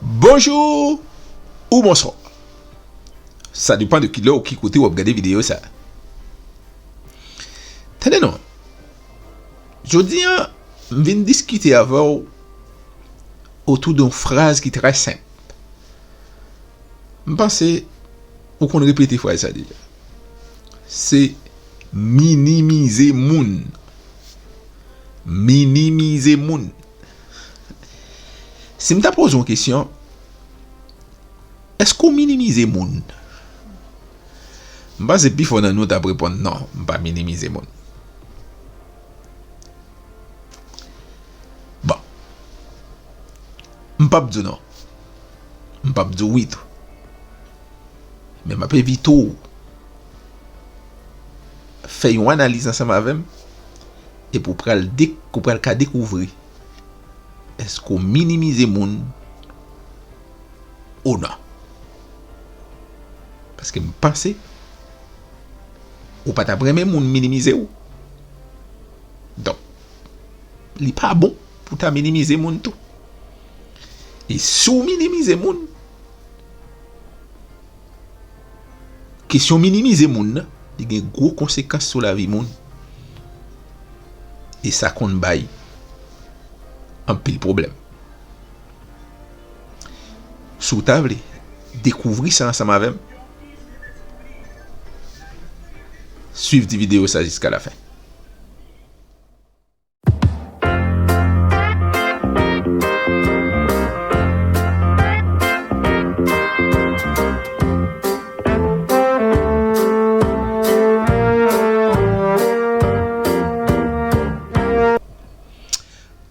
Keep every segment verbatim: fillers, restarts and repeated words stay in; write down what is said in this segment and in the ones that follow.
Bonjou ou bonswa. Sa depann de kilè ou ki kote w ap gade videyo sa. Tande non. Jodi a, m vin diskite avè w otou de yon fraz ki trè senp. M panse ou konn repete fraz sa deja. Se minimize moun. Minimize moun. Si m ta poze w yon kesyon, èske w minimize moun? M panse pifò nan nou t ap reponn non, m pa minimize moun. Bon. M p ap di w non. M p ap di w wi tou. Men m ap envite w fè yon analiz ansanm avè m epi w pral dek-, ou pral ka dekouvri èske w minimize moun ou non. Paske m panse ou pa t ap renmen moun minimize w. Donk, li pa bon pou w ta minimize moun tou. E si w minimize moun, kesyon minimize moun nan, li gen gwo konsekans sou lavi moun. E sa konn bay anpil pwoblèm. Si w ta vle dekouvri sa ansanm avè m, swiv ti videyo sa jiska lafen.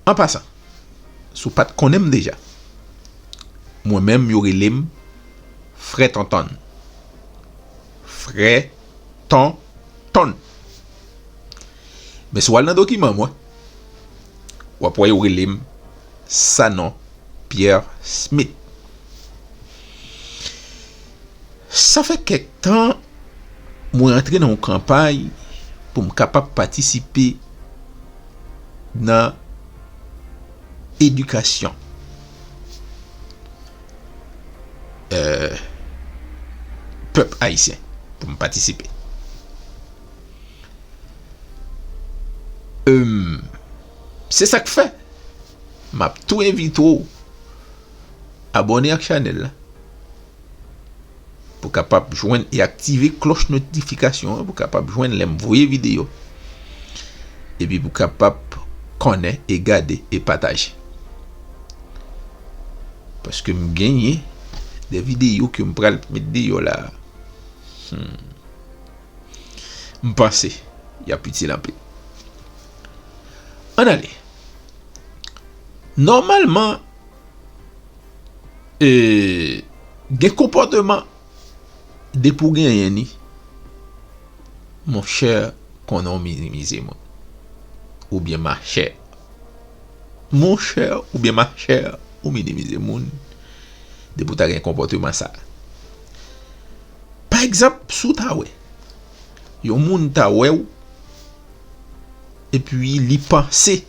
An pasan, si w pa t konnen m deja, mwen menm yo rele m Frè Tontonn. Frè Tontonn. Men si w al nan dokiman mwen, w ap wè yo rele m Sanon Pierre Smith. Sa fè kèk tan mwen antre nan yon kanpay pou m kapab patisipe nan edikasyon, euh, pèp ayisyen, pou m patisipe. Em, se sa k fè m ap tou envite w abòne ak chanèl la pou kapab jwenn e aktive klòch notifikasyon an, pou kapab jwenn lè m voye videyo. Epi pou kapab konnen e gade e pataje. Paske m genyen de videyo ke m pral met deyò la. Hmm. M panse y ap itil anpil. Ann ale. Nòmalman, e, gen konpòteman, depi w genyen ni, monchè, konnen w minimize moun. Oubyen machè. Monchè oubyen machè, ou minimize moun depi w ta gen konpòteman sa a. Pa egzanp, si w ta wè yon moun ta wè w, epi li panse,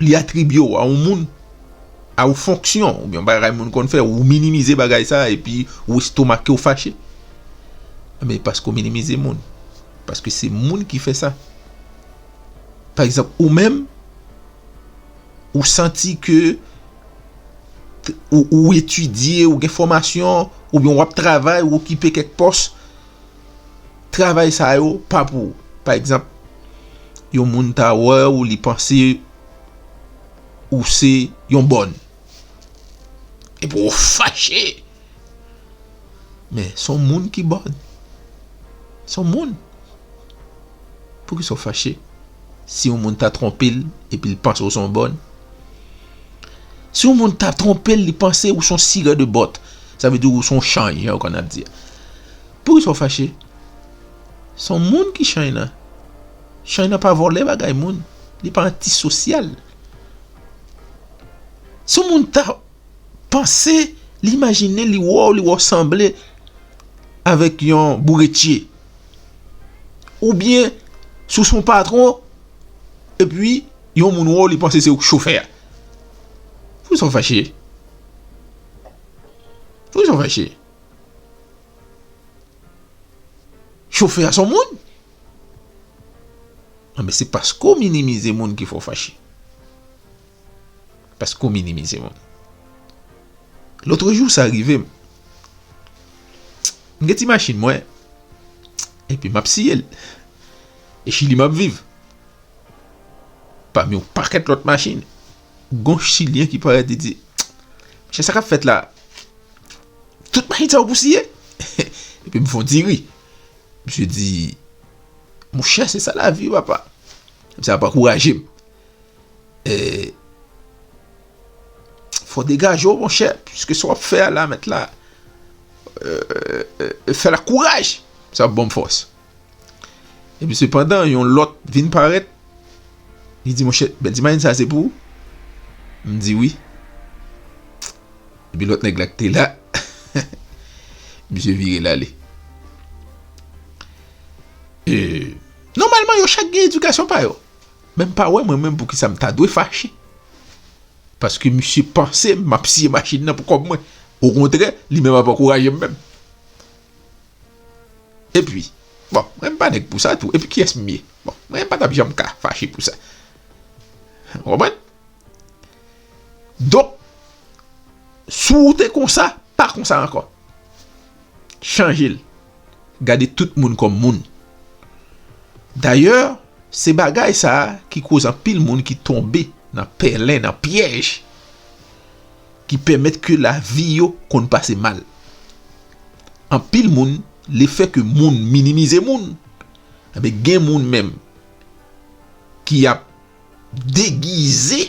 li atribye w a yon moun, a yon fonksyon, oubyen yon bagay moun konn fè, ou minimize bagay sa a, epi ou estomake w fache. Men paske w minimize moun. Paske se moun ki fè sa. Pa egzanp, ou menm, ou santi ke t-, ou, ou etidye, ou gen fòmasyon, oubyen w ap travay, ou okipe kèk pòs, travay sa yo pa pou ou. Pa egzanp, yon moun ta wè w, li panse ou se yon bòn. Epi w fache. Men, se yon moun ki bòn. Se yon moun. Poukisa w fache? Si yon moun ta twonpe l, epi l panse w se yon bòn. Si yon moun ta twonpe l, li panse ou se yon sirè de bòt. Sa vle di ou se yon chay, jan yo konn ap di a. Poukisa w fache? Se yon moun ki chay nan. Chay nan pa vòlè bagay moun. Li pa antisosyal. Si yon moun ta panse, li imajine, li wè w, li wè w sanble avèk yon bouretye. Oubyen, si w se yon patwon, epi yon moun wè w, li panse se ou k chofè a. Sa w fache? Poukisa w fache? Chofè a se yon moun? Anben, se paske w minimize moun ki fè w fache. Paske w minimize moun. Lòt jou, sa rive m. M gen ti machin mwen. Epi m ap siye l. E Chili m ap viv. Pami yon pakèt lòt machin, gon Chilyen ki parèt, li di, "Monchè, sa k ap fèt la? Tout machin sa yo pou siye?" Epi m fè yon ti ri. Misye di, "Monchè, se sa lavi, papa." Sa ap ankouraje m. E, fò w degaje w, monchè, piske sa w ap fè a la, mèt la, e, e, e, fè l ak kouraj. Sa ap ban m fòs. Epi sepandan, yon lòt vin parèt. Li di, "Monchè, bèl ti machin sa se pou ou?" M di, "Wi." Epi lòt nèg la ki te la, misye vire l ale. E, nòmalman, yo chak gen edikasyon pa yo. Men m pa wè mwen menm poukisa m ta dwe fache. Paske misye panse m ap siye machin nan pou kòb mwen. Okontrè, li menm ap ankouraje m menm. Epi, bon, mwen m pa nèg pou sa tou. Epi kiyès m ye? Bon, mwen m pa t ap janm ka fache pou sa. Ou konprann? Donk, si w te konsa, pa konsa ankò. Chanje l. Gade tout moun kòm moun. Dayè, se bagay sa a ki koz anpil moun ki tonbe nan pèlen, nan pyèj ki pèmèt ke lavi yo konn pase mal. Anpil moun, lefè ke moun minimize moun, enben, gen moun menm ki ap degize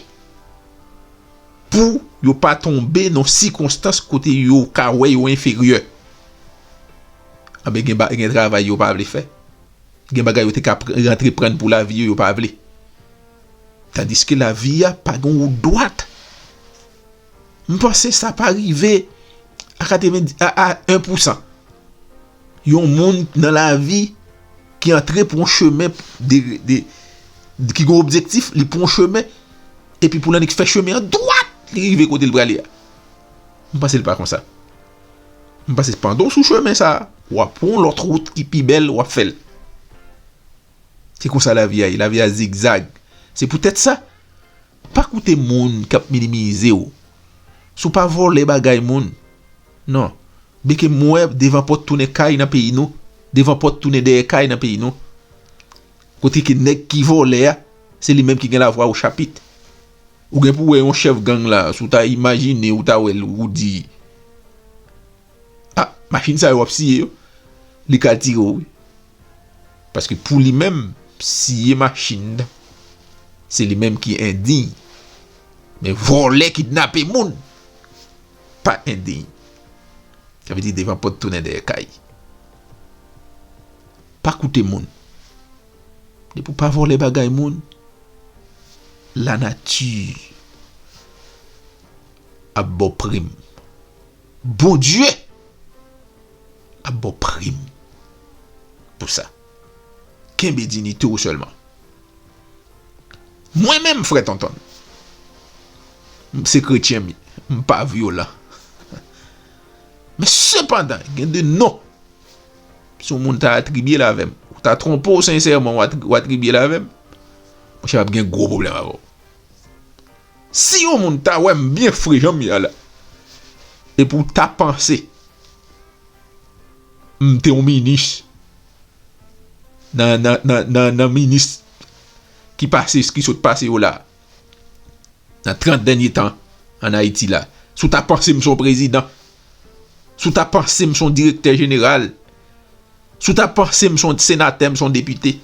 pou yo pa tonbe nan sikonstans kote yo ka wè yo enferyè. Anben, gen ba-, gen travay yo pa vle fè. Gen bagay yo te ka pr-, antreprann pou lavi yo, yo pa vle. Tandiske lavi a pa gen wout dwat. M panse sa pa rive a katreven, a, a en pou san. Yon moun nan lavi ki antre pou yon chemen de, de, ki gen objektif, li pran yon chemen, epi pou l annik fè chemen an dwat, li rive kote l prale a. M panse l pa konsa. M panse pandan w sou chemen sa a, w ap pran yon lòt wout ki pi bèl, w ap fè l. Se konsa lavi a ye, lavi a zigzag. Se poutèt sa, pa koute moun k ap minimize w. Si w pa vòlè bagay moun, non. Byenke m wè devan pòt tounen kay nan peyi nou, devan pòt tounen dèyè kay nan peyi nou. Kote ke nèg ki vòlè a, se li menm ki gen lavwa o chapit. Ou gen pou wè yon chèf gang la, si w ta imajine, ou ta wè l, ou di, "A, machin sa yo w ap siye yo," li ka tire w, wi. Paske pou li menm, siye machin nan, se li menm ki endiy. Men vòlè, kidnape moun, pa endiy. Sa vle di devan pòt tounen dèyè kay. Pa koute moun. Depi w pa vòlè bagay moun, lanati ap ba w prim. Bondye ap ba w prim pou sa. Kenbe diyite w sèlman. Mwen menm, frè Tonton, m se kretyen, m, m pa vyolan. Men sepandan, gen de non, si yon moun ta atribye l avè m, ou ta twonpe w sensèman, w atri-, w atribye l avè m, monchè, m ap gen gwo pwoblèm avè w. Si yon moun ta wè m byen fre jan m ye a la, epi w ta panse m te yon minis nan, nan, nan, nan, nan minis ki pase, ki sot pase yo la, nan trant dènye tan ann Ayiti la, si w ta panse m se yon prezidan, si w ta panse m se yon direktè jeneral, si w ta panse m se yon senatè, m se yon depite,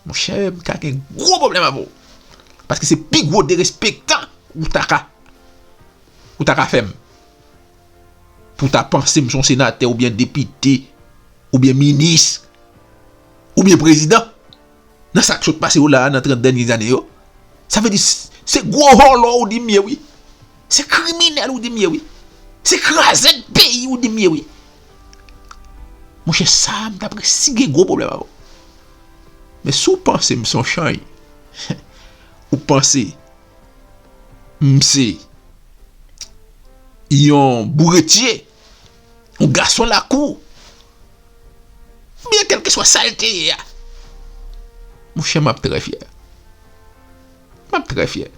monchè, m ka gen gwo pwoblèm avè w. Paske se pi gwo derespektan ou ta ka, ou ta ka fè m. Pou w ta panse m se yon senatè oubyen depite, oubyen minis, oubyen prezidan. Nan sa k sot pase yo la a nan trant dènye ane yo. Sa vle di s-, se gwo vòlò ou di m ye wi. Se kriminèl ou di m ye wi. Se krazèd peyi ou di m ye wi. Monchè, sa a, m t ap resi gen gwo pwoblèm avè w. Men si w panse m se yon chany, ou panse m se yon bouretye, yon gason lakou, oubyen kèlkeswa sa l te ye a, monchè, m ap trè fyè. M ap trè fyè.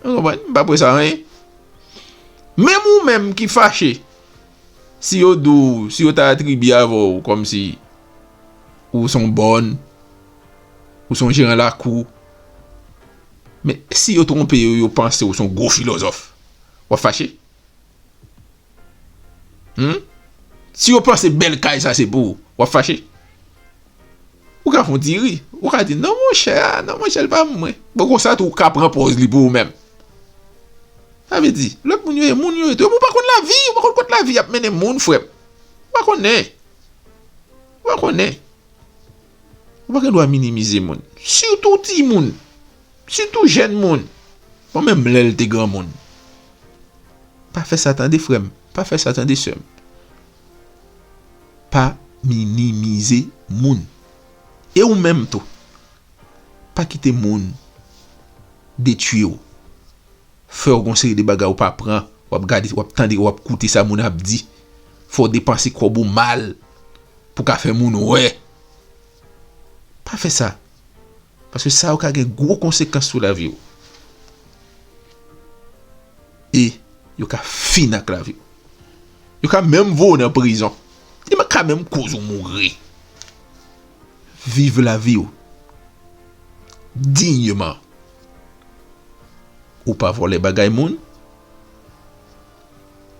Ou konprann? M pa pou sa anyen. Menm ou menm ki fache, si yo di w, si yo ta atribye avè w kòmsi ou se yon bòn, ou se yon jeran lakou, men si yo twonpe w, yo panse w se yon gwo filozòf, w ap fache? Hmm? Si yo panse bèl kay sa se pou ou, w ap fache? Ou ka fè yon ti ri. Ou ka di, "Non, monchè, a, non, monchè, li pa mwen." Bon, konsa tou, ou ka pran pòz li pou ou menm. Sa vle di, lòt moun yo ye, moun yo ye tou. Ou pa konn lavi, ou pa konn kot lavi ap mennen moun, frè m. Ou pa konnen. Ou pa konnen. Ou pa gen dwa minimize moun. Sitou timoun. Sitou jèn moun. Bon, menm lè l te granmoun. Pa fè sa tande, frè m. Pa fè sa tande, sè m. Pa minimize moun. E ou menm tou. Pa kite moun detwi w. Fè w gon seri de bagay ou pa pran. W ap gade, w ap tande, w ap koute sa moun ap di. Fè w depanse kòb ou mal pou ka fè moun wè. Pa fè sa. Paske sa yo ka gen gwo konsekans sou lavi w. E yo ka fin ak lavi w. Yo ka menm voye w nan prizon. Yo ka menm koz ou mouri. Viv lavi w dinyman. Ou pa vòlè bagay moun.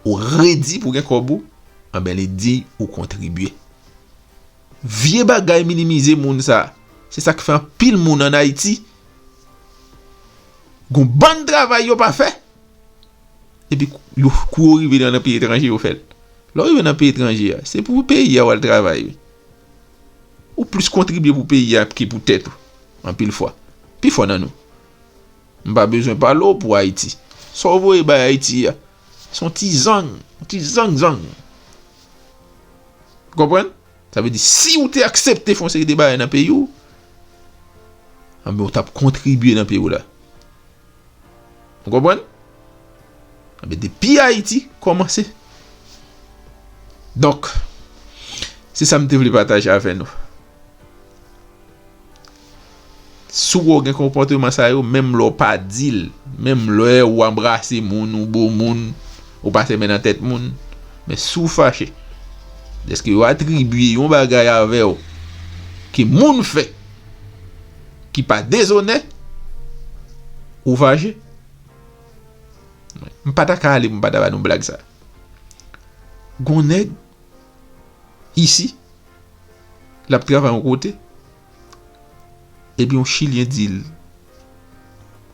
Ou redi pou gen kòb ou. Anben, li di ou kontribye. Vye bagay minimize moun sa. Se sa k fè anpil moun ann Ayiti gon bann travay yo pa fè. Epi kou yo, kou yo rive nan, nan peyi etranje, yo fè l. Lè w rive nan peyi etranje a, se pou peyi a w al travay, wi. Ou plis kontribye pou peyi a ke pou tèt ou, anpil fwa. Pifò nan nou. M pa bezwen pale w pou Ayiti. Sa w voye bay Ayiti a, se yon ti zang, yon ti zang zang. Ou konprann? Sa vle di, si w te aksepte fè yon seri de bagay nan peyi w, anben, w t ap kontribye nan peyi w la. Ou konprann? Anben, depi Ayiti kòmanse. Donk, se sa m te vle pataje avè nou. Si w gen konpòteman sa yo, menm lè w pa di l, menm lè w anbrase moun, ou bo moun, ou pase men nan tèt moun, men si w fache, dèske yo atribye yon bagay avè w ke moun fè, ki pa dezonè, ou fache. M pa ta ka ale, m pa ta ba nou blag sa. Gon nèg isi, l ap travay yon kote, epi yon Chilyen di l,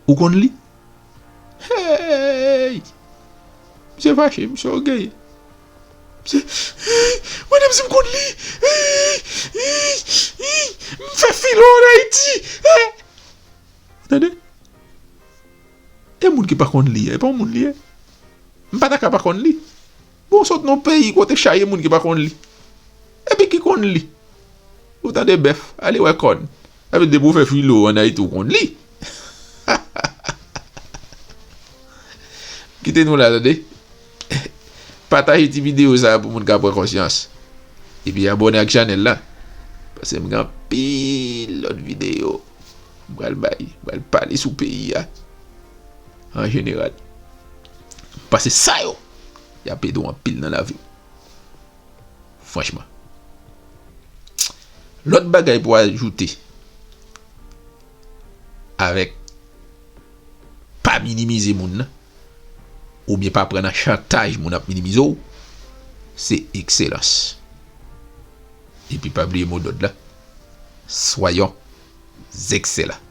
"Ou konn li?" Hey! Misye fache, misye ògeye. Misye, "Mwen menm si m konn li, m fè filo ann Ayiti." Ou tande? E moun ki pa konn li a, e pa yon moun li ye. M pa ta ka pa konn li. Bon, w sot nan yon peyi kote chaje moun ki pa konn li. Epi ki konn li? Ou tande bèf, ale wè kòn. Sa vle di depi w fè filo ann Ayiti, ou konn li. Kite nou la, tande. Pataje ti videyo sa a pou moun ka pran konsyans. Epi abòne ak chanèl la. Paske m gen anpil lòt videyo m pral bay, m pral pale sou peyi a an jeneral. Paske sa yo, y ap ede w anpil nan lavi w. Franchman. Lòt bagay pou ajoute avèk pa minimize moun nan, oubyen pa pran nan chantaj moun ap minimize w, se ekselans. Epi pa bliye mo dòd la, soyons excellents.